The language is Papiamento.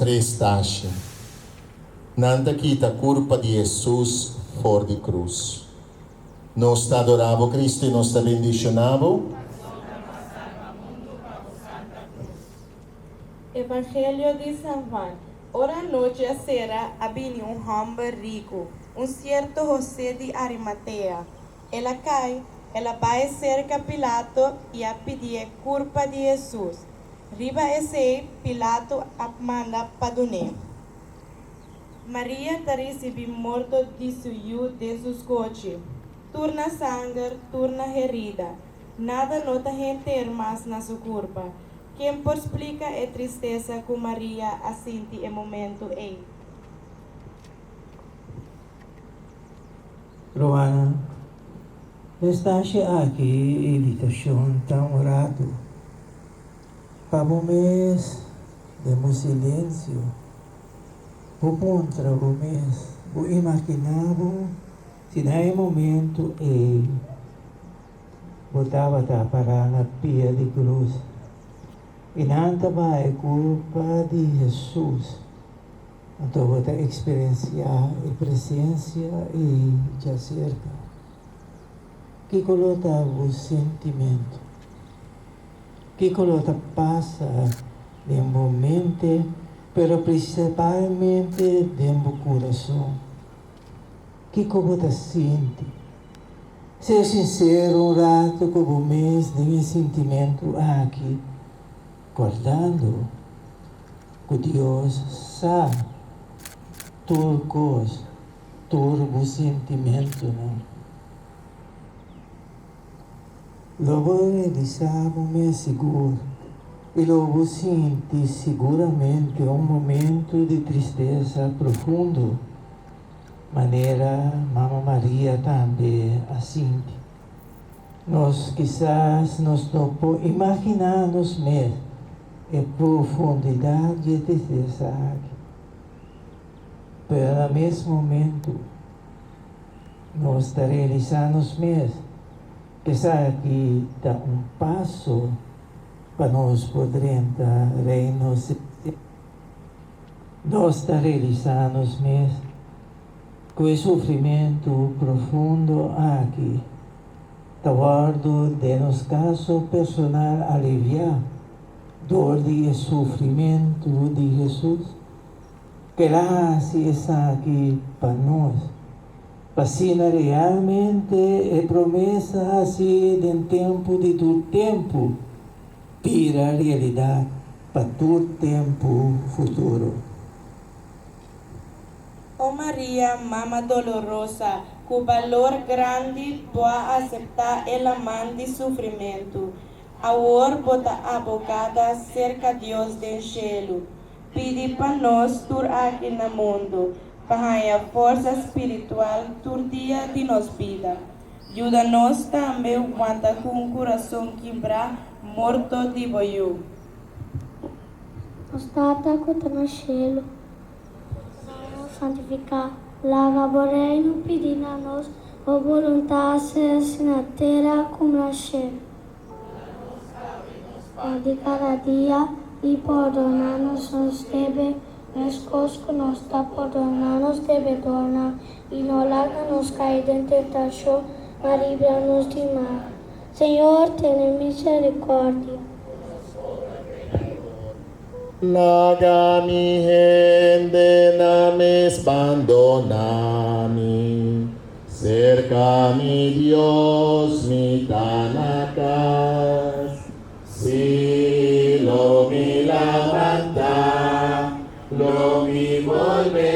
tres stashi. Nan ta kita kurpa di Hesus for di krus. Nos ta adorá bo, Cristo, i nos ta bendishoná bo. Evangelio di San Juan Ora anochi a sera, a bini un hòmber riku, un sierto Hosé di Arimatea. El a kai, el a bai serka Pilato i a pidié kurpa di Hesus. Riba esei Pilato a manda pa dun'é. Maria ta risibí morto di su yu den su skochi. Tur na sanger, tur na herida. Nada no ta henter mas na su kurpa. Ken por splika e tristesa ku Maria a sinti e momentu ei? Rumannan, den stasje aki e invitashon ta un ratu pa bo mes den bo silensio bo puntra bo mes, bo imaginá bo si na e momentu ei bo tabata pará na pia di krus i nan ta baha e kurpa di Hesus. Anto bo ta eksperensiá e presensia ei djaserka. Kiko lo ta bo sentimentu? Kiko lo ta pasa den bo mente, pero prinsipalmente den bo kurason? Kiko bo ta sinti? Sea sinsero un ratu ku bo mes den e sintimentu aki, kòrdando Ku Dios sa tur kos, tur bo sintimentunan. Lo bo realisá bo mes sigur i lo bo sinti siguramente un momentu di tristesa profundo, manera Mama Maria tambe a sinti. Nos kisas nos no por imaginá nos mes e profundidat dje tristesa aki. Pero na mes momentu nos ta realisá nos mes ku esaki ta un paso pa nos por drenta Reino Celestial. Nos ta realisá nos mes ku e sufrimentu profundo aki ta wòrdu den nos kaso personal aliviá dor di e sufrimentu di Hesus, ku el a hasi esaki pa nos, pa asina realmente e promesa hasi den tempu di tur tempu bira realidat pa tur tempu futuro. O Maria, Mama Dolorosa, ku balor grandi bo a aseptá e laman di sufrimentu. Awor bo ta abogada serka Dios den shelu. Pidi pa nos tur aki na mundu, pa haña forsa spiritual tur dia di nos bida. Yuda nos tambe wanta ku un kurason kibrá morto di bo Yu. Nos Tata ku ta na shelu, Santifiká. Laga bo Reino pidi na nos bo boluntat sea hasi na tera komo na shelu. Pan di kada dia, i pordoná nos nos debe, meskos ku nos ta pordoná nos debedornan, i no laga nos kai den tentashon, ma libra nos di mal. Señor, tene miserikòrdia. Laga mi hendenan mes bandoná mi, serka mi Dios mi ta na kas. Sí, lo mi lamantá, lo mi bolbe.